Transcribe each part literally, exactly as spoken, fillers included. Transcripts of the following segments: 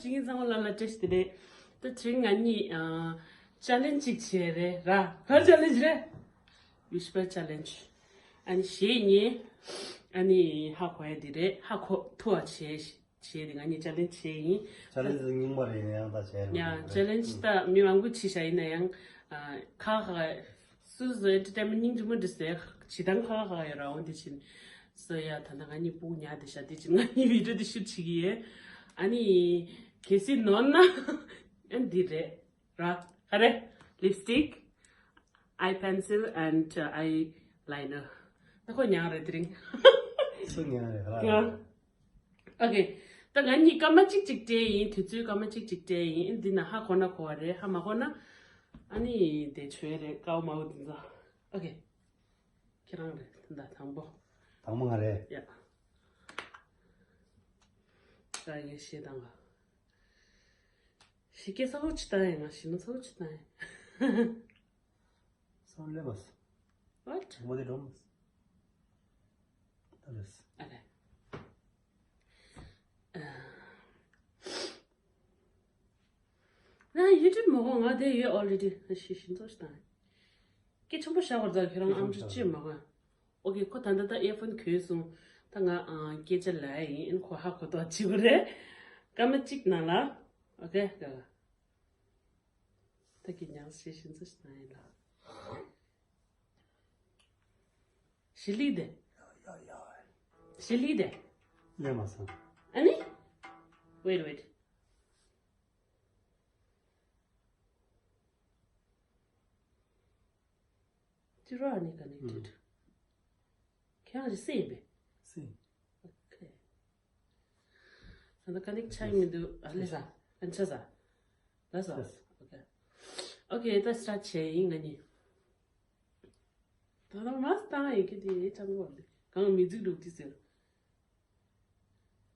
ཅིག་ཡིན་ཚང་མ་ལ་ལ་བཀྲ་ཤིས་བདེ་ལེགས། ད་དེ་རིང་ང་གཉིས་ཨ་ཅ་ལེན་ཅིག་བྱས་རེད་ར། ག་རེ་ཅ་ལེན་རེད། ཝིཤ་པར་ཅ་ལེན། ཨ་ནི་གཞས་ཉན། ཨ་ནི་ཧ་གོ་ཡ་འདི་རེད། ཧ་གོ་ཐུབ་པ་བྱས། བྱས་ཏེ་ང་གཉིས་ཅ་ལེན་བྱས་ཡིན། ཅ་ལེན་རྙིང་པ་རེད། ཡང་ད་བྱས་རེད། ཡ་ཅ་ལེན་ད་མི་མང་པོ་བྱས་བཞག་ཡིན་ན་ཡང་ཨ་ཁ་ཁ་སུ་སུ་ཨེན་ཊར་ཊེན་མེན་ཊི་སྙིང་རྗེ་མོ་འདི་ཟེར་བྱེད་སྟངས་ཁ་ཁ་ཡོད་ར། འོ་འདི་ཕྱིན་སོ་ཡ། ད་ནང་ང་གཉིས་སྤུ་གུ་ཉར་ཏེ་བཞག་དེ་ཕྱིན་ང་གཉིས་བི་ཌི་ཡོ་འདི་ཤུཊ་བྱེད་ཀྱི་ཡོད། ཨ་ནི་གལ་སྲིད་ནོར་ན་ཨ་འདི་རེད་ར། ག་རེ། ལིབ་སི་ཊིག་ཨའི་པེན་སིལ་ཨེན་ཌི་ཨའི་ལའི་ནར། ད་ཁོ་ཉར་རེད་དེ་རིང་། སུ་ཉར་རེད་ར། ང་། ཨོ་ཁེ། ད་ང་གཉིས་སྐར་མ་གཅིག་གཅིག་སྤྲད་ཡིན། དུས་ཚོད་སྐར་མ་གཅིག་གཅིག་སྤྲད་ཡིན། འདི་ན་ཧ་གོ་ན་གོ་བ་རེད། ཧ་མ་གོ་ན་ཨ་ནི་དེ་ཆོས་རེད། དཀའ་བ་མ་འོ་འདི་ཚོ། ཨོ་ཁེ། ཁྱེད་རང་རེད། ད་དང་པོ། དང་པོ་ང་རེད། ཡ། ད་ངས་བཤད་དང་ག་ཞི་སྐད་ཚ་བོ་ཅི་ལྟ་ཡིན། ང་ཞི་མ་ཚ་བོ་ཅི་ལྟ་ཡིན། སོང་ལེ་མ་སོང་། What? མོ་དེ་འགྲོ་མ་སོང་། ད་རེས། ཨ་རེད། ཨ། ང་ཡུ་ཊུབ་མ་གོ། ང་དེ་ཡོད་already། ང་ཤི་ཤི་ཚོ་ཤི་དང་། སྐད་ཆེན་པོ་བཞག་པར་ད་ཁྱོད་རང་ཨམ་ཅོག་ཅི་མ་གོ། ཨོ་ཁེ། ཁོ་ད་ལྟ་ད་ཨེར་ཕོན་གྱོན་སོང་། ད་ང་ཨ་སྐད་ཆ་ལ་ཡིན། ཁོ་ཧ་གོ་ཐོག་བྱེད་དགོས་རེད། སྐར་མ་གཅིག་ནང་ལ། ཨོ་ཁེ། ད་ཀྱི་ཉང་ཤི་ཤི་ཚོ་ཤི་དང་ཡིན་ལ། ཞི་ལི་དེ། ཞི་ལི་དེ། ལེ་མ་སོང་། ཨ་ནི། Wait, wait. ཅི་ར་ཨ་ནི་connected. ཁྱེད་རང་ཅི་སེ་ཡིན་པས། སེ། Okay. ད་ལྟ་ཀ་ནེག་ཆགས་མི་འདུག་ཨ་ལེ་ས། ཨན་ཆ་ས། ལ་ས། Yes. Okay. Okay, ད་སི་ཊར་ཊི་བྱས་ཡིན་ང་གཉིས། ད་ལྟ་མ་སི་བཏང་ཡིན་གི་དེ་ཅང་གོ་མི་འདུག་གང་མི་འཛུགས་འདུག་དེ་ཟེར།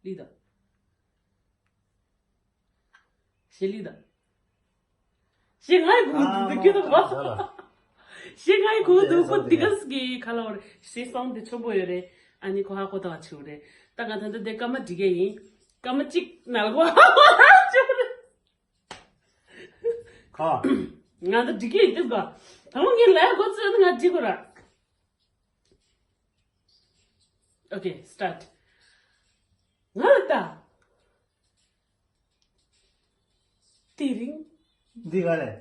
ལི་ད། ཞེ་ལི་ད། ཞེ་ང་ཡི་གོ་འདུག་གི་ད་བ། ཞེ་ང་ཡི་གོ་འདུག་ཁོ་འདི་ག་སི་གི་ཁ་ལ་བར་ཞེ་སོང་དེ་ཆོན་པོ་ཡོད་རེད། ཨ་ནི་ཁོ་ཧ་གོ་ད་བ་ཆེ་བོ་རེད། ད་ང་ད་ད་དེ་སྐར་མ་འགྲིག་གི་ཡིན། སྐར་མ་གཅིག་ནང་ལ་ཁོ་ཆེ་བོ་རེད། ཁ། ང་ད་འགྲིག་གི་ཡིན་དུས་ག་ད་མོ་ངའི་ལས་གོ་ཚོད་ང་འགྲིག་གོ་ར། Okay, start. ང་ལ་ལྟ། དེ་རིང་། འདི་ག་རེད།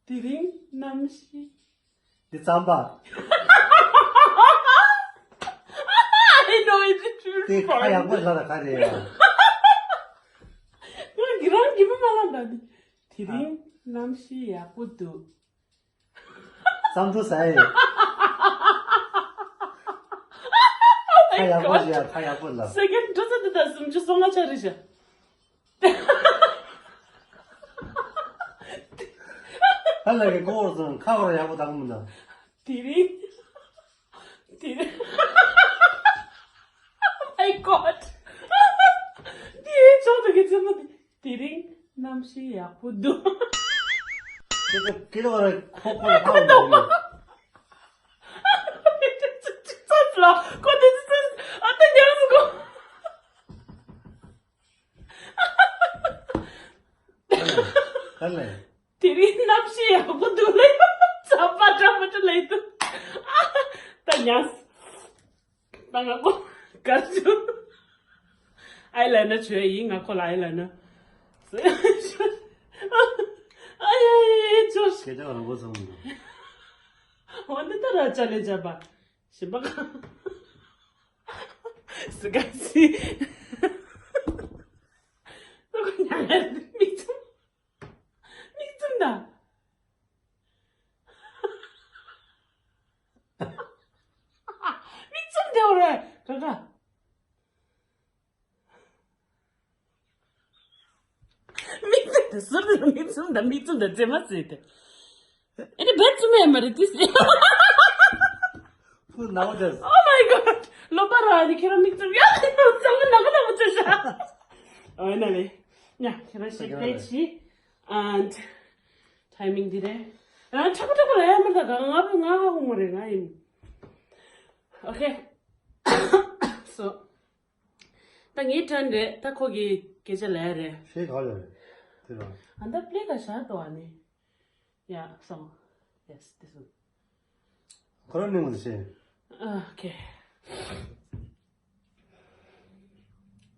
དེ་རིང་གནམ་གཤིས། འདི་རྩམ་པ། I know it is true. དེ་ཁ་ཡག་པོ་ལ་ལ་ག་རེད་ཡ། ང་གི་རང་གི་མི་མ་ལ་འདའ་ནི། དེ་རིང་གནམ་གཤིས་ཡག་པོ་འདུག་རྩམ་ཐུག་ཟ་ཡི། ཁ་ཡག་པོ་ཞིག་ཡ། ཁ་ཡག་པོ་ལ། སེ་ཀེན་ཌི་འགྲོ་ས་འདི་ད་སུམ་ཅུ་སོ་ལྔ་ཆ་རེད་ཤག་ཧ་ལ་གི་ཀོ་བར་སོང་། ཁ་བར་ཡག་པོ་དང་མི་འདུག་དེ་རིང་། དེ་རིང་། Oh my God. དེ་ཆོག་ཏུ་གི་ཚེ་མ་དེ། དེ་རིང་གནམ་གཤིས་ཡག་པོ་འདུག་ཁྱེད་ཚོ་ཁྱེད་ཚོ་རེ་ཁོ་ཁོ་ལ་ཧ་ལམ་འདུག་ཁོ་དེ་ཚོ་ཨ་ད་ཉམས་སུ་གོ་ཧ་ལས། དེ་རིང་གནམ་གཤིས་ཡག་པོ་འདུག་ལེ། ཚ་བ་འདྲ་མི་འདྲ་ལེ་འདུག་ད་ཉམས། ད་ང་ཀོ་གར་ཆུ། ཨའི་ལའི་ནར་བྱོས་ཡིན། ང་ཁོ་ལ་ཨའི་ལའི་ནར། ཨ་ཡ་ཡ་ཡ་ཅོ། སྐད་ཆ་རང་པོ་ཚང་མི་འདུག་འོ་འདི་ལྟར་ར་ཅ་ལེ་ཅ་པ། ཞིམ་པ་གང་། སི་ཀ་སི། ད་ཁོ་ཉ་ལ་མིག་བཙུམ། མིག་བཙུམ་ད། མིག་བཙུམ་དེ་འོ་རེད་ག་ག་མིག་བཙུམ་དེ་ཟུར་དུ་མིག་བཙུམ་ད། མིག་བཙུམ་ད་རྫས་མ་རྫས་དེ། ཨེ་ནི་བེད་བཙུམ་ཡ་མ་རེད་དུས། Who know this? Oh my God. ལོ་པ་ར་ནི་ཁྱེད་རང་མིག་བཙུམ་ཡ་ལ་ཡོད་ཙང་ནག་ནག་མ་བཙུམ་ཤ། ཨོ་ན་ལེ། ཉ་ཁྱེད་རང་ཞིག་བེད་ཤི། And timing འདི་རེད། ཨ་ཁྲག་ཁྲག་ར་ཡ་མ་ད་ག་ང་ང་ང་ཧ་གོ་མ་རེད་ང་ཡིན། Okay. So. ད་ངའི་turn་རེད། ད་ཁོ་གི་སྐད་ཆ་ལབ་ཡ་རེད། ཤེས་ག་ལ་རེད། དེ་རང་། ཨ་ད་play་ག་བཞག་འདུག་ཨ་ནི། Yeah, song. Yes, this one. ཁོ་རང་ནས་ངོ་ཤེས། Okay.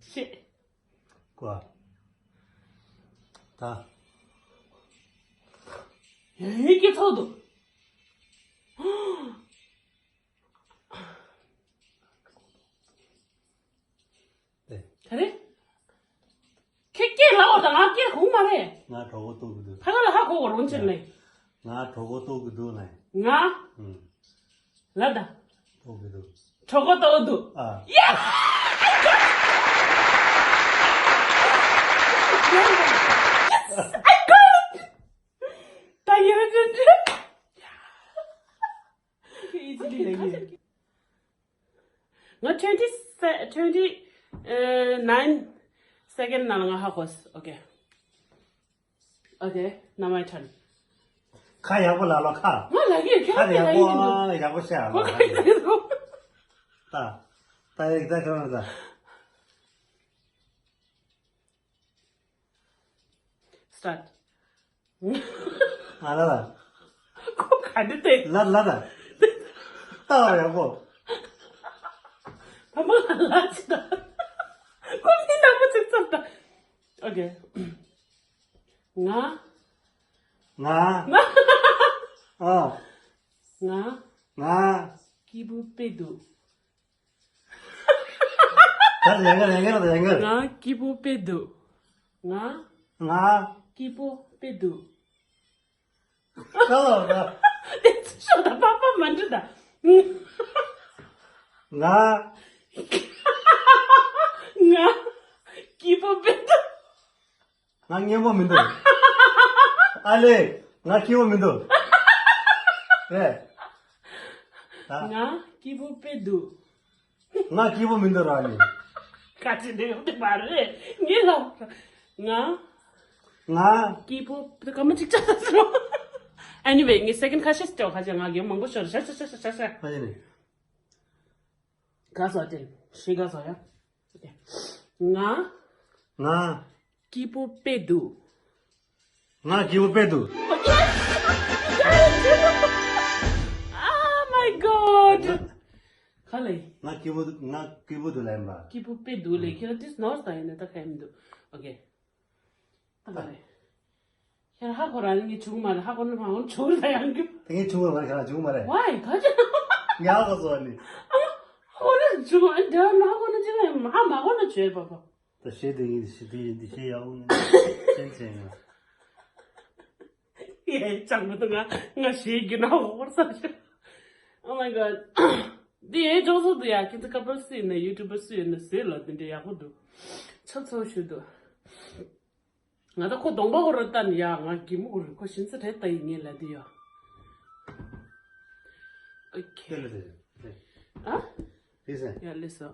Shit. ཀོ། ད། ཡིག་གི་ཐོག་ཏུ། དེ། ག་རེ། ཁྱེད་སྐད་ལ་འོ་ད་ང་སྐད་གོ་མ་རེད། ང་གྲོགས་པོ་ལྟོགས་ཀྱི་འདུག་ད་ག་ལ་ཧ་གོ་བར་འོང་ཕྱིར་ནས། ང་གྲོགས་པོ་ལྟོགས་ཀྱི་འདུག་ལ། ང་། ཨུམ། ལ་ད། ལྟོགས་ཀྱི་འདུག་གྲོགས་པོ་ལྟོགས་འདུག་ཨ། Yes! I got it! Yes! I got it! ད་ཡིན་རེད་ཅན་ཅན། ང་twenty se- twenty nine second ནང་ང་ཧ་གོ། Okay. Okay, now my turn. ཁ་ཡག་པོ་ལ་ལོ་ཁ། ང་ལ་གི་ཁྱོད་ཁ་ཡག་པོ་ལ་ཡིན་འདུག་ཡག་པོ་བཤད་ལ་ཁ་ཡིན་འདུག་ད། ད་ཡིག་ད་ཁྱོད་ད། Start. ང་ལ་ལ། ཁོ་ག་འདི་སྟེ། ལ་ལ་ལ། ལྟ་བ་ཡག་པོ། ཕ་མ་ལ་ལ་ཅི་ད། ཁོ་མི་ནག་པོ་ཅིག་ཙམ་ད། Okay. ང་། ང་། ང་། ཨ། ང་། ང་། སྐྱིད་པོ་དཔེ་འདུག་ད་ཡང་གར་ཡང་གར་ཡང་གར། ང་སྐྱིད་པོ་དཔེ་འདུག་ང་། ང་། སྐྱིད་པོ་དཔེ་འདུག་ད་ལ་ད། དེ་ཚོ་ཤོག་ད་པག་པག་མ་འདྲི་ད། ང་། ང་། སྐྱིད་པོ་དཔེ་འདུག་ང་སྙན་པོ་མི་འདུག་ཨ་ལེ། ང་སྐྱིད་པོ་མི་འདུག་རེད། ད། ང་སྐྱིད་པོ་དཔེ་འདུག་ང་སྐྱིད་པོ་མི་འདུག་ར་ནི། ཁ་ཅིག་འདི་ཡོང་དེ་མ་རེད། ངས་ལབ། ང་། ང་། སྐྱིད་པོ་དཔེ་སྐར་མ་གཅིག་ཆགས་སོང་། Anyway, ངས་second ཁ་ཤས་ཅོ་ཁ་ཅིག་ང་རྒན་མང་པོ་ཤོར་ཤ་ཤ་ཤ་ཤ་ཤ། ཁ་ཅིག་ནི། ག་ས་ཅན་ཤི་ག་ས་ཡ། ང་། ང་། སྐྱིད་པོ་དཔེ་འདུག་ང་སྐྱིད་པོ་དཔེ་འདུག Oh my god. ག་ལེ། ང་སྐྱིད་པོ་ང་སྐྱིད་པོ་འདུག་ལབ་ཡིན་པ། སྐྱིད་པོ་དཔེ་འདུག་ལེ། ཁྱེད་རང་ཏིས་ནོར་ས་ཡིན་ན་ད་ག་ཡིན་འདུག Okay. ད་ག་རེ། ཁྱེད་རང་ཧ་གོ་ར་ནི་ངས་བྱུང་མ་རེད། ཧ་གོ་ན་མ་གོ་ན་བྱུང་རེད་ཡང་རྒྱུ། ད་ངས་བྱུང་བ་མ་རེད། ཁྱེད་རང་བྱུང་མ་རེད། Why? ག་ཅི། ངས་ཧ་གོ་སོང་ནི། ཨ་མ། ཧ་གོ་ན་བྱུང་། ཨ་འདྲ་ན་ཧ་གོ་ན་ཅི་ལ་ཡང་ཧ་མ་གོ་ན་བྱོས་པ་པ། ད་ཞེས་དེ་ཡིན་ཞེས་དེ་ཡིན་འདི་ཞེས་ཡག་པོ་ནི་ཅན་ཅན་ཡང་། ཡེ་ཅང་མི་འདུག་ང་ང་ཞེས་རྒྱུ་ན་ཧ་གོ་བར་ས་ཞེས། Oh my god. འདི་ཡའི་ཅོག་ཙེ་འདུག་ཡ། ཁྱེད་ཚོ་ཀ་པལ་སུ་ཡིན་ན་ཡུ་ཊུབ་པར་སུ་ཡིན་ན་ཟེར་ལ་འདི་འདྲ་ཡག་པོ་འདུག་ཆབ་ཚོ་ཞུ་འདུག་ང་ད་ཁོ་གདོང་པ་ཁོ་ར་ལྟ་ནི་ཡ་ང་གི་མོ་ཁོ་རེད། ཁོ་ཤིན་ཙི་རེད་ལྟ་ཡིན་ངེས་ལ་འདི་ཡ། Okay. དེ་ལ་དེ་དེ། ཨ། དེ་ཟེར། ཡ་ལེ་སོ།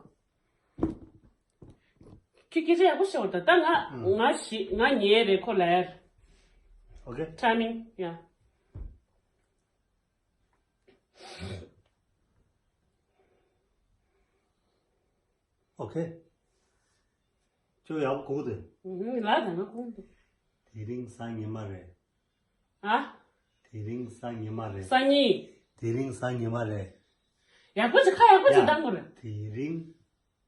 ཁྱེད་སྐད་ཆ་ཡག་པོ་བཤད་འོ་ད། ད་ང་ང་ཞི་ང་ཉལ་རེད་ཁོ་ལ་ཡར། Okay. Timing, yeah. Okay. ཁྱོད་ཡག་པོ་གོ་གི་འདུག་ལ་ད་ང་གོ་གི་འདུག་དེ་རིང་གཟའ་ཉི་མ་རེད། ཨ། དེ་རིང་གཟའ་ཉི་མ་རེད། སང་ཉིན། དེ་རིང་གཟའ་ཉི་མ་རེད། ཡག་པོ་ཅིག་ཁ་ཡག་པོ་ཅིག་ཡ། གདངས་དགོས་རེད། དེ་རིང་།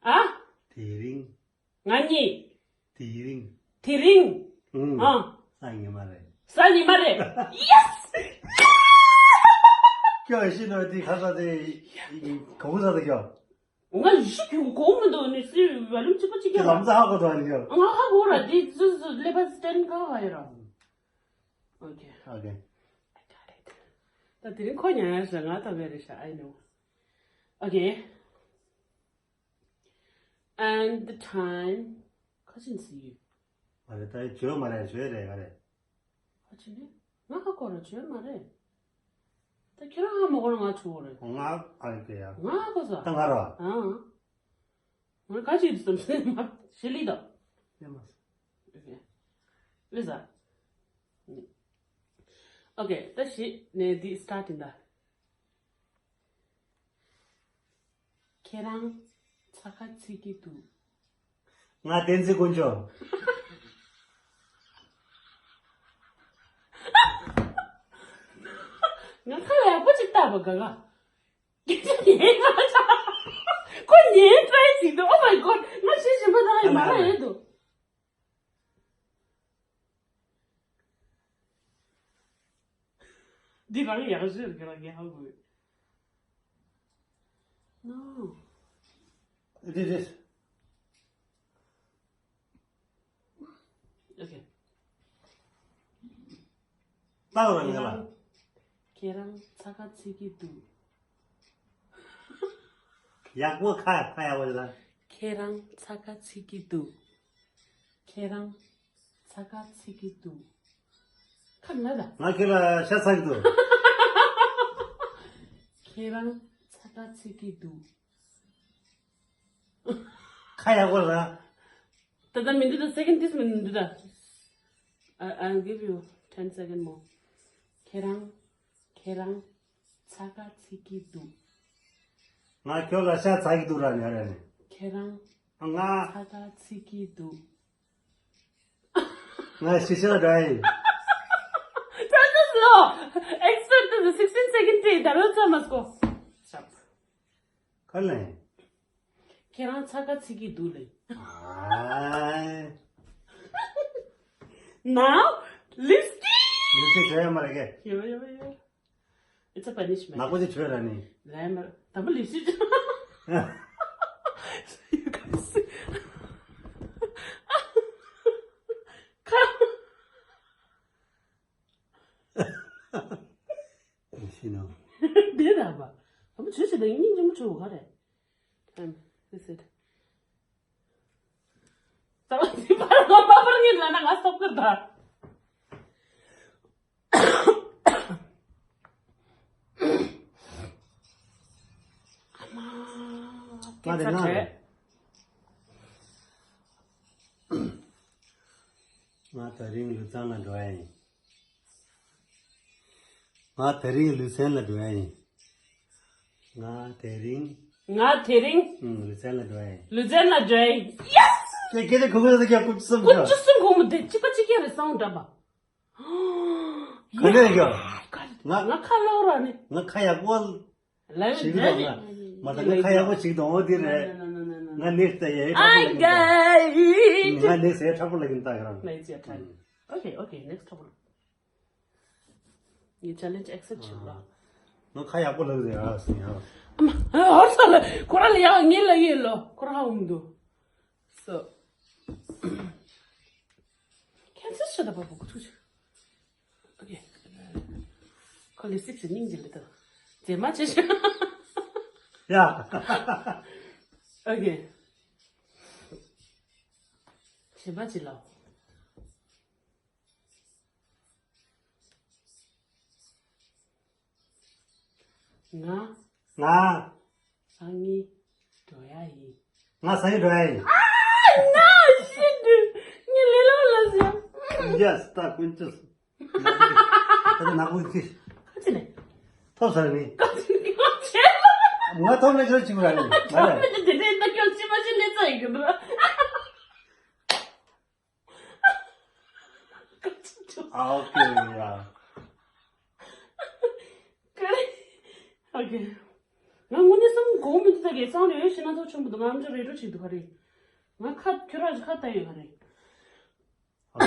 ཨ། དེ་རིང་། ང་གཉིས། དེ་རིང་། དེ་རིང་། ཨུང་། ཨ། གཟའ་ཉི་མ་རེད། གཟའ་ཉི་མ་རེད། Yes! ཁྱོད་ཤི་ནོ་དེ་ཁ་ས་དེ་ག་བུ་ས་དེ་ཁྱོད། ང་ཡི་ཤི་གི་གོ་མི་འདུག་ནི་སི་བ་ལུམ་གཅིག་པ་གཅིག་ཀྱང་ལམ་ས་ཧ་གོ་ཐོག་ནི་ཁྱོད། ང་ཧ་གོ་ར་དེ་ཙི་ཙི་ལེ་པ་སི་ཏན་ག་ཧ་ཡོད་ར། Okay. Okay. I got it. ད་དེ་རིང་ཁོ་ཉལ་ཡ་ཤ་ང་ད་བེ་རེ་ཤ། I know. Okay. And the time. ཁ་ཅིན་སི་ཡུ། མ་རེད། ད་བྱོས་མ་རེད། བྱོས་རེད་ག་རེད། ཁ་ཅིན་ནི། ང་ཧ་གོ་ར་བྱོས་མ་རེད། ད་ཁྱེད་རང་ཧ་མ་གོ་ན་ང་བྱོས་རེད། ང་ཨ་རེ་ཡ། ང་ཧ་གོ་ས། ད་ང་ར། ཨང་། ང་ག་ཅིག་བསམ་སེམས་མ་ཞི་ལི་དང་། ལེ་མ། ལེ་ས། Okay. ད་ཞི་ནས་འདི་start ཡིན་ད། ཁྱེད་རང་ཚ་ཁ་ཚིག་གི་འདུག་ང་བསྟན་འཛིན་དཀོན་མཆོག་ང་ཁ་ལ་ཡག་པོ་ཅིག་བཏགས་པ་ག་ག་ཁོ་ཉན་ཏྲའི་ཞིག་འདུག Oh my god ང་ཞེ་ཞིམ་པ་དང་ཡི་མ་ར་ཡོད་འདུག་འདི་རང་ཡག་ཤོས་རེད་རང་ངས་ཧ་གོ་ཡོད། No. It is. Okay. ལྟ་བ་ལ་ངེས་ལ། ཁྱེད་རང་ཚ་ག་ཚིག་གི་འདུག་ཡག་པོ་ཁ་ཁ་ཡག་པོ་ལ། ཁྱེད་རང་ཚ་ག་ཚིག་གི་འདུག་ཁྱེད་རང་ཚ་ག་ཚིག་གི་འདུག་ཁ་ན་ད། ང་ཁྱེད་ལ་ཤ་ཚ་གི་འདུག་ཁྱེད་རང་ཚ་ག་ཚིག་གི་འདུག་ཁ་ཡག་པོ་ལ། ད་ད་མི་འདུག་ད་second this minute འདུག་ད། I- I'll give you ten second more. ཁྱེད་རང་ཁྱེད་རང་ཚ་ག་ཚིག་གི་འདུག་ང་ཁྱོད་ལ་ཤ་ཚ་གི་འདུག་ར་ནི་ར་ནི། ཁྱེད་རང་ང་ཚ་ག་ཚིག་གི་འདུག་ང་ཤི་ཤི་ལ་འགྲོ་ཡིན། ད་ད་སོ། Expert the sixteen second day ད་རོ་ཚ་མ་སྐོ། ཤབ། ཁ་ལེན། ཁྱེད་རང་ཚ་ག་ཚིག་གི་འདུག་ལེ། ཨ། Now lipstick. ལིབ་སི་ཊིག་བྱས་ཡོད་མ་རེད་གས། ཡོད་ཡོད་ཡོད། It's a punishment. ནག་པོ་ཅིག་བྱོས་ར་ནི། ལན་མ་དམ་པ་ལིབ་སི་ཊིག You guys see. ཁ། ཤི་ནོ། འདི་ར་བ། དམ་པ་བྱོས་ཤི་ད་ཡིན་ཉིན་ཅི་མོ་བྱོས་ག་རེད། ཨམ། This it. ད་བ་འདི་པར་ལོ་པ་པར་ཉིན་ལ་ན་ང་སྟོབས་ཀར་ད། ང་དེ་ན་རེད། ང་དེ་རིང་ལུས་ཚང་ལ་འགྲོ་ཡ་ཡིན། ང་དེ་རིང་ལུས་ཚན་ལ་འགྲོ་ཡ་ཡིན། ང་དེ་རིང་། ང་དེ་རིང་། ཨུམ། ལུས་ཚན་ལ་འགྲོ་ཡ་ཡིན། ལུས་ཚན་ལ་འགྲོ་ཡ་ཡིན། Yes! ཀྱེ་ཀྱེ་དེ་ཁུ་ཁུ་དེ་ཀྱེ་ཀུ་ཅི་སུམ་ཀུ་ཅི་སུམ་ཁུ་མུ་དེ་ཅི་པ་ཅི་ཀྱེ་རེ་སང་འདྲ་པ། ག་ནས་ཀྱོ། ང་ང་ཁ་ལོ་ར་ནི། ང་ཁ་ཡག་པོ། ལ་ཞིག་དང་ང་མ་ད་ང་ཁ་ཡག་པོ་ཞིག་དང་འོ་དེ་རེད། ང་ནེགསི་ཡའི་ཁྲག་པོ་ལ་གིན་ད། ང་ནེགསི་ཡའི་ཁྲག་པོ་ལ་གིན་ད་ཡོད་རང་། Okay, okay, next ཁྲག་པོ་ལ། ངས་challenge accept བྱེད་ལ། ང་ཁ་ཡག་པོ་ལབ་རེད་ཨ་སི་ཡང་། ཨ་མ་ཧོར་ས་ལ་ཁོ་ར་ལ་ཡག་ངེས་ལ་ཡིན་ལོ་ཁོ་ར་ཧ་འུང་འདུག So cancel བྱེད་ད་པ་པོ་ཁོ་ཐུག་ཆུ། Okay. ཁོ་ལི་སིབ་ཟེར་སྙིང་རྗེ་ལི་ད། རྗེས་མ་བྱེད་ཤོག་ཡ། Okay. གཞན་པ་ཅི་ལ། ང་། ང་། སང་ཉིན་འགྲོ་ཡ་ཡིན། ང་སང་ཉིན་འགྲོ་ཡ་ཡིན། ཨ་ན་ཤི་འདུག་ངས་ལས་ལོ་ལ་ཟེར། Yes ད་ཀུན་ཅི། ད་ནག་པོ་ཅི། ཁ་ཅི་ནས། ཐོབ་ས་ནི། ཁ་ཅི་ནས་ཁ་ཅི། ང་ཐོབ་ནས་ཁྱོད་ཅི་མ་རེད། ང་རེད། ཁ་ཅི་དེ་དེ་ད་ཁྱོད་ཅི་མ་ཅི་ནས་ཚ་ཡི་གི་འདུག་ཨ་ཨོ་ཁེ་ཡ། ཀ་རེ། ཨོ་ཁེ། ང་དངོས་གནས་སེམས་དགོངས་མི་འདུག་ད་གེ་སང་རེ་ཡོད་ཤི་ན་ཐོག་ཆུང་བུ་འདུག་ང་ཨམ་ཅོག་རེ་ཌིའོ་བྱེད་འདུག་ག་རེ། ང་ཁ་ཁྱོད་རང་ཁ་ལྟ་ཡོད་ག་རེ། ཨོ་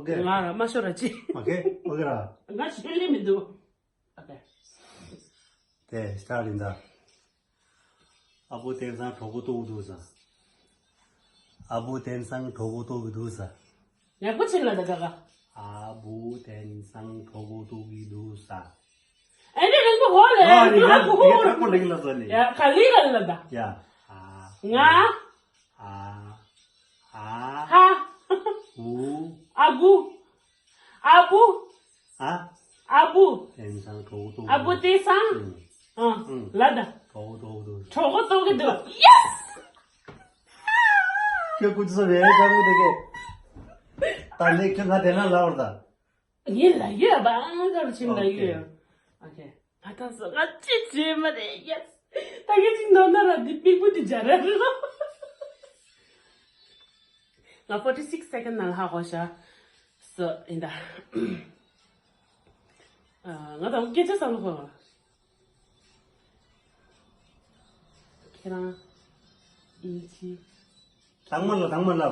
ཁེ། ང་ར་མ་ཤོར་ར་ཅི། ཨོ་ཁེ། ཨོ་ཁེ་ར། ང་ཤི་ལེ་མི་འདུག་ཨོ་ཁེ། དེ་སྟག་རིང་ད། ཨ་བུ་དེང་སང་གྲོགས་པོ་ཏོག་འདུག་ས། ཨ་བུ་དེང་སང་གྲོགས་པོ་ཏོག་འདུག་ས། ཡག་པོ་ཕྱིན་ལ་ད་ག་ག་ཨ་བུ་དེང་སང་གྲོགས་པོ་ཏོག་གི་འདུག་ས། ཨེ་འདྲ་རིང་པོ་ཧོ་ལེ། ཨ་ནི་ང་ཁོ་ཧོ་ཧོ་ཁོ་ལེགས་ལ་ས་ནི། ཡ་ག་ལི་ར་ལ་ད། ཡ། ཨ། ང་། ཨ། ཨ། ཧ། བུ། ཨ་བུ། ཨ་བུ། ཨ། ཨ་བུ། དེང་སང་གྲོགས་པོ་ཏོག་ཨ་བུ་དེང་སང་། ཨ། ལ་ད། གྲོགས་པོ་ཏོག་འདུག་གྲོགས་པོ་ཏོག་གི་འདུག Yes! ཁྱོད་ཀུ་ཅི་སོ་བའི་ཅང་མི་དེ་གེ། ད་ལེགས་ཁྱོད་ང་དེ་ན་ལ་བར་ད། ངས་ལ་ཡོད་པ་ཨང་གར་ཕྱིན་ལ་ཡོད། ཨོ་ཁེ། ང་ད་སོ་ང་ཅི་བྱེད་མ་རེད་ཡ། ད་གེ་ཅིག་ནོར་ན་ར་འདི་པིག་པུ་འདི་སྦྱར་ར་རེད་ལོ། ང་forty six second ནང་ལ་ཧ་གོ་ཤག་སོ་ཡིན་ད། ཨ། ང་ད་སྐད་ཆ་བསམ་བློ་གཏོང་། ཁྱེད་རང་ཨིན་ཇི། དང་མ་ལ་དང་མ་ལ།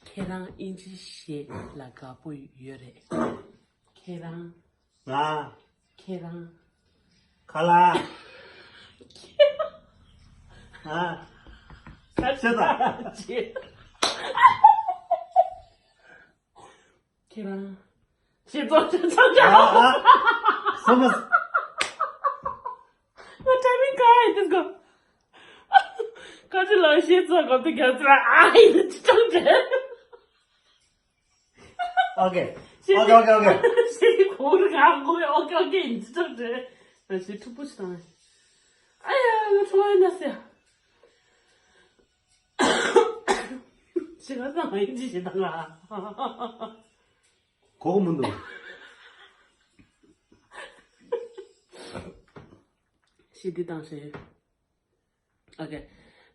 ཁྱེད་རང་ཨིན་ཇི་ཞེས་ལ་དགའ་པོ་ཡོད་རེད། ཁྱེད་རང་། ང་། ཁྱེད་རང་། ཁ་ལག་ཨ། ཁ་ཤས་དང་། ཁྱེད་རང་། ཞེས་ཙོག་ཅོག་ཅོག་ཅོག་ཨ། ཨ། སོ་མ། ང་ཊའི་མིང་ག་ཡིན་དུས་གོ། ཁ་ཅིག་ལ་ཞེས་ཙོག་གོ་དུས་རྒྱ་ཚ་ཨ་ཡིན་ཅོག་ཅོག་ཨོ་ཀེ། ཞེས་ཨོ་ཀེ་ཨོ་ཀེ་ཨོ་ཀེ། ཞེས་གོ་རུ་ག་གོ་ཨོ་ཀེ་ཨོ་ཀེ་ཡིན་ཅོག་ཅོག་ཞེས་ཕྲུ་གུ་ཞིག་དང་། ཨ་ཡ། ང་ཁྲོ་བ་ན་ཟེར། ཞེས་ང་ཚང་མ་ཡིན་ཅི་ཞེས་དང་ང་། གོ་གི་མི་འདུག་ཞེས་འདི་དང་ཞེས། ཨོ་ཀེ།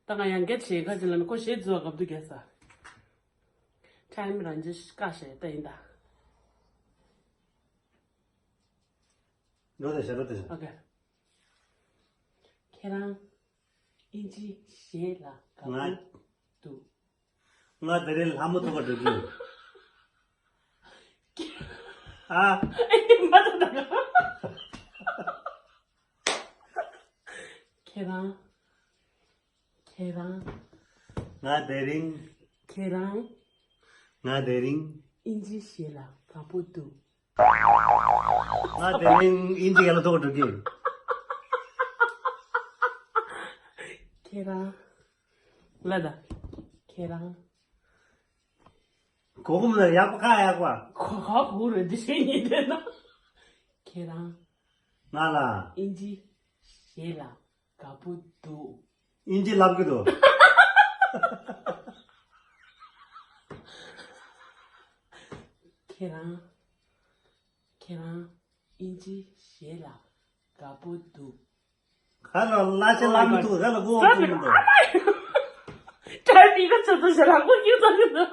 ད་ང་ཡང་སྐད་ཆ་ཁ་ཅིག་ལ་ནི་ཁོ་ཞེས་ཙོག་གབ་ཏུ་རྒྱལ་ས། ཊའིམ་རང་ཅི་ཀ་ཞེས་ད་ཡིན་ད། འགྲོ་དེ་ཞེས་འགྲོ་དེ་ཞེས། ཨོ་ཀེ། ཁྱེད་རང་ཨིན་ཇི་ཞེས་ལ་དགའ་པོ་འདུག་ང་དེ་རིང་ལྷ་མོ་ཐུག་ག་འགྲོ་རྒྱུ། ཨ། ཨེ་མ་ཐུག་ད། ཁྱེད་རང་། ཁྱེད་རང་། ང་དེ་རིང་། ཁྱེད་རང་། ང་དེ་རིང་། ཨིན་ཇི་ཞེས་ལ་དགའ་པོ་འདུག་ང་དེ་རིང་ཨིན་ཇི་ཡ་ལ་ཐུག་འགྲོ་གི། ཁྱེད་རང་། ལ་ད། ཁྱེད་རང་། གོ་གི་མི་འདུག་ཡག་པོ་ཁ་ཡག་པོ། གོ་ག་གོ་རེད་འདི་ཤེས་ཉེ་དེ་ན། ཁྱེད་རང་། ང་ལ། ཨིན་ཇི་ཞེས་ལ་དགའ་པོ་འདུག་ཨིན་ཇི་ལབ་གི་འདུག་ཁྱེད་རང་། ཁྱེད་རང་ཨིན་ཇི་ཞེས་ལ་དགའ་པོ་འདུག་ཁ་ལ་ལ་ཆེ་ལ་མི་འདུག་ཁ་ལ་གོ་གོ་མི་འདུག་ཀྲའི་པི་ཀ་ཆེ་ཚོ་ཞེ་ལ་གོ་ཀྱི་ཚོ་གི་འདུག་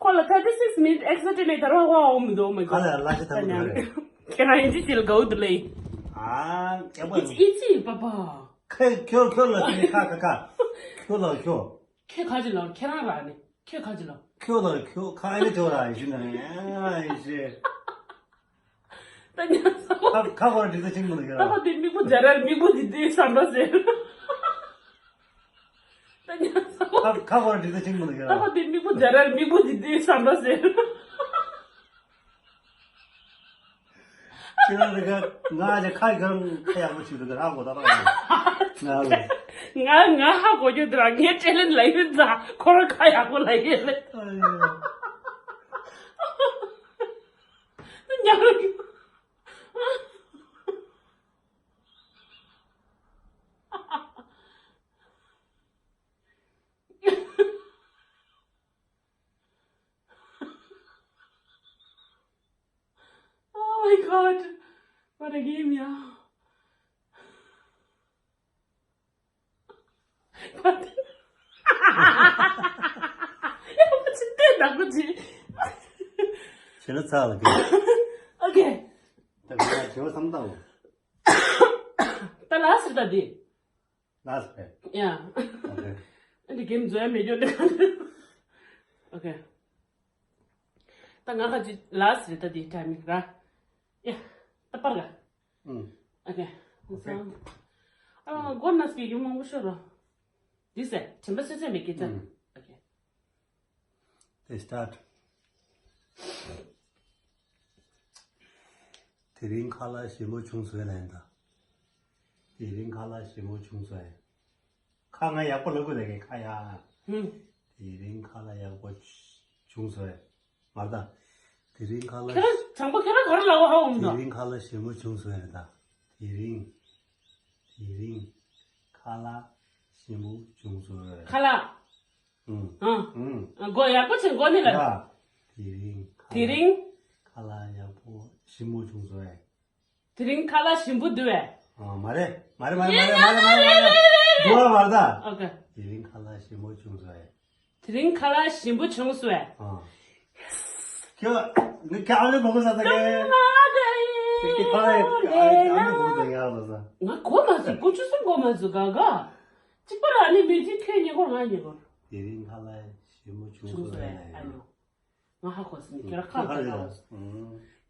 ཁོ་ལ་thirty six minute exactly ནས་དར་བ་ཧོ་ཧོ་མི་འདུག་མི་ཁ་ལ་ལ་ཆེ་ཐ་མི་འདུག་ཁྱེད་རང་ཨིན་ཇི་ཞེས་ལ་དགའ་པོ་འདུག་ལེ། ཨ། ཀྱ་པ། It's easy, Papa. ཁ་ཁྱོད་ཁྱོད་ལ་ཁ་ཁ་ཁ་ཁྱོད་ལ་ཁྱོད། ཁྱོད་ག་ཅི་ལ་ཁྱེད་རང་ར་ནི་ཁྱོད་ག་ཅི་ལ། ཁྱོད་ལ་ཁྱོད་ཁ་ཨེ་ནི་ཁྱོད་ར་ཡིན་ན་ཡིན་ཞེ། ད་ཉན་ས་བ། ཁ་ཁ་བར་འདྲི་ས་ཅིག་མི་འདུག་ད་ཡ། པ་དེ་མིག་པོ་འཇའ་རལ་མིག་པོ་དེ་དེ་བསམ་པ་ཟེར། ད་ཉན་ས་བ། ཁ་ཁ་བར་འདྲི་ས་ཅིག་མི་འདུག་ཡ། ད་པ་དེ་མིག་པོ་འཇའ་རལ་མིག་པོ་དེ་དེ་བསམ་པ་ཟེར། ཁྱེད་རང་རེ་ག་ང་ཅག་ཁ་གང་ཁ་ཡག་པོ་ཞིག་འདུག་ག་ར་གོ་ད་པ། ང་ལ། ང་ང་ཧ་གོ་རྒྱུ་འདི་ར་ངའི་ཀྲེ་ལན་ལ་ཡོད་ཙང་ཁོ་རང་ཁ་ཡག་པོ་ལ་ཡོད་ལེ། ཨ་ཡ། ཉག་རུ། Oh my God. What a game, yeah. What? ཡང་མ་ཅི་བལྟས་ན་གོ་ཅི། བྱས་ན་ཚར་ལ་གི། Okay. ད་ང་བྱས་པ་བསམ་སྟངས། ད་ལ་སི་ད་དེ། ལ་སི་པས། ཡ། Okay. ཨ་འདི་གེམ་བཟོ་ཡ་མེད་རྒྱུ་འདི། Okay. ད་ང་ཁ་ཅིག་ལ་སི་རེད་ད་དེ་ཊའི་མིང་ར། ཡ། ད་པར་ག་ཨུམ། Okay. Okay. ཨ་མགོ་ན་སྐྱེ་རྒྱུ་མང་པོ་ཤོར་རོ། འདི་ཟེར་དྲན་པ་སོ་སོ་མེད་སྐད་ཆ། ཨུམ། Okay. They start. དེ་རིང་ཁ་ལག་ཞིམ་པོ་བྱུང་སོང་ལབ་ཡིན་ད། དེ་རིང་ཁ་ལག་ཞིམ་པོ་བྱུང་སོང་ཨེ། ཁ་ང་ཡག་པོ་ལབ་དགོས་ལབ་ཀྱི་ཁ་ཡ། ཧུམ། དེ་རིང་ཁ་ལག་ཡག་པོ་བྱུང་སོང་ཨེ། མ་ད། དེ་རིང་ཁ་ལག་ཁྱེད་རང་དྲང་པོ་ཁྱེད་རང་ག་རེ་ལབ་པ་ཧ་གོ་མི་འདུག་དེ་རིང་ཁ་ལག་ཞིམ་པོ་བྱུང་སོང་ཨེ་ད། དེ་རིང་། དེ་རིང་ཁ་ལག་ཞིམ་པོ་བྱུང་སོང་ཨེ། ཁ་ལག་ཨང་། ཨང་། ཨང་། ཨ། མགོ་ཡག་པོ་བྱས་མགོ་ནས་ལབ། ཡ། དེ་རིང་ཁ་དེ་རིང་། ཁ་ལག་ཡག་པོ་ཞིམ་པོ་བྱུང་སོང་ཨེ། དེ་རིང་ཁ་ལག་ཞིམ་པོ་འདུག་ཨེ། ཨ། མ་རེད། མ་རེད། མ་རེད། མ་རེད། མ་རེད། མ་རེད། འདུག་ཨ་མ་རེད་ད། Okay. དེ་རིང་ཁ་ལག་ཞིམ་པོ་བྱུང་སོང་ཨེ། དེ་རིང་ཁ་ལག་ཞིམ་པོ་བྱུང་སོང་ཨེ། ཨ། ཁྱོད་ནི་ཁྱོད་ཨ་ནི་གོ་གོ་ས་ད་གེ། ཁྱོད་ཁ་ལག་ཨ་ནི་གོ་གོ་ས་ཡ་ལ་ས། ང་གོ་མ་སོང་། དགུ་བཅུ་གསུམ་གོ་མ་སོང་ག་ག་གཅིག་པ་ར་ཨ་ནི་མི་དེ་ཁྱོད་ཉེ་གོ་ང་ཉེ་གོ། དེ་རིང་ཁ་ལག་ཞིམ་པོ་བྱུང་སོང་ཨེ། ཨ་ནི་ང་ཧ་གོ་སོང་། ཁྱོད་ར་ཁ་ལག་ཁ་ལག་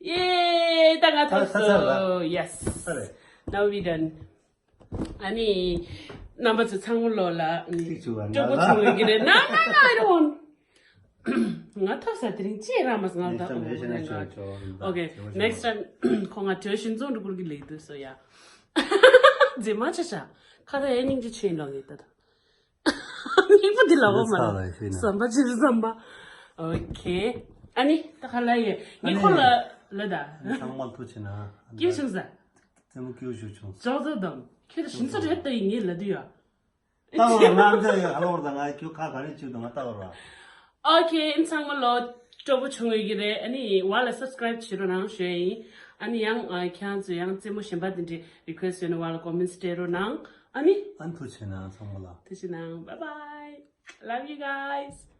ཡེ། ད་ང་ཐོབ་སོང་། Yes. Now we done. ཨ་ནི། རྣམ་པ་ཚོ་ཚང་མ་ལོ་ལ་ཨ་ནི་ཐུགས་རྗེ་ཆེ། སྤྲོ་པོ་བྱུང་ཡོད་ཀྱི་རེད། No, no, no, I don't want. ང་ཐོབ་ས་དེ་རིང་ཅི་ར་མ་ང་ད་ཨོ་མོ་ནང་། Okay, next time. ཁོ་ང་བྲོས་ཤིང་ཙོང་འགྲོ་གུར་གྱི་ལེགས་འདུག་སོ་ཡ། མཛེས་མ་ཆ་ཆ། ཁ་ད་ཨེ་སྙིང་རྗེ་ཆེ་ལོ་ངེས་ད། སྙིང་པོ་འདི་ལ་འོ་མ་ལ་བསམ་པ་ཅི་བསམ་པ། Okay. ཨ་ནི་ད་ཁ་ལ་ཡེ་ངས་ཁོ་ལ་ལ་ད། ཚང་མ་ཐུགས་རྗེ་ཆེ་གནང་། སྐྱིད་བྱུང་ས། རྩེད་མོ་སྐྱིད་བྱུང་བྱུང་། ཅོག་ཙེ་དམ་ཁྱོད་ད་ཞིམ་ས་རེད་ད་ཡིན་ངས་ལ་དུ་ཡ། ལྟ་བར་ང་འདྲ་ཡོད་ཧ་ལོར་དང་ང་ཁྱོད་ཁ་ག་རེ་བྱེད་དང་ང་ལྟ་བར་བ། Okay, ཨིན་ཚང་མ་ལོ་སྤྲོ་པོ་བྱུང་ཡོད་ཀྱི་རེད། ཨ་ནི་ཝ་ལ་subscribe བྱེད་རོགས་གནང་ཞུ་ཡ་ཡིན། ཨ་ནི་ཡང་ཨ་ཁྱེད་རང་ཚོ་ཡང་རྩེད་མོ་གཞན་པ་དེ་འདྲའི་request ཡོད་ན་ཝ་ལ་comments སྤྲད་རོགས་གནང་། ཨ་ནི། ཨ་ནི་ཐུགས་རྗེ་ཆེ་གནང་ཚང་མ་ལ། ཐུགས་རྗེ་ཆེ་གནང་། Bye bye. Love you guys.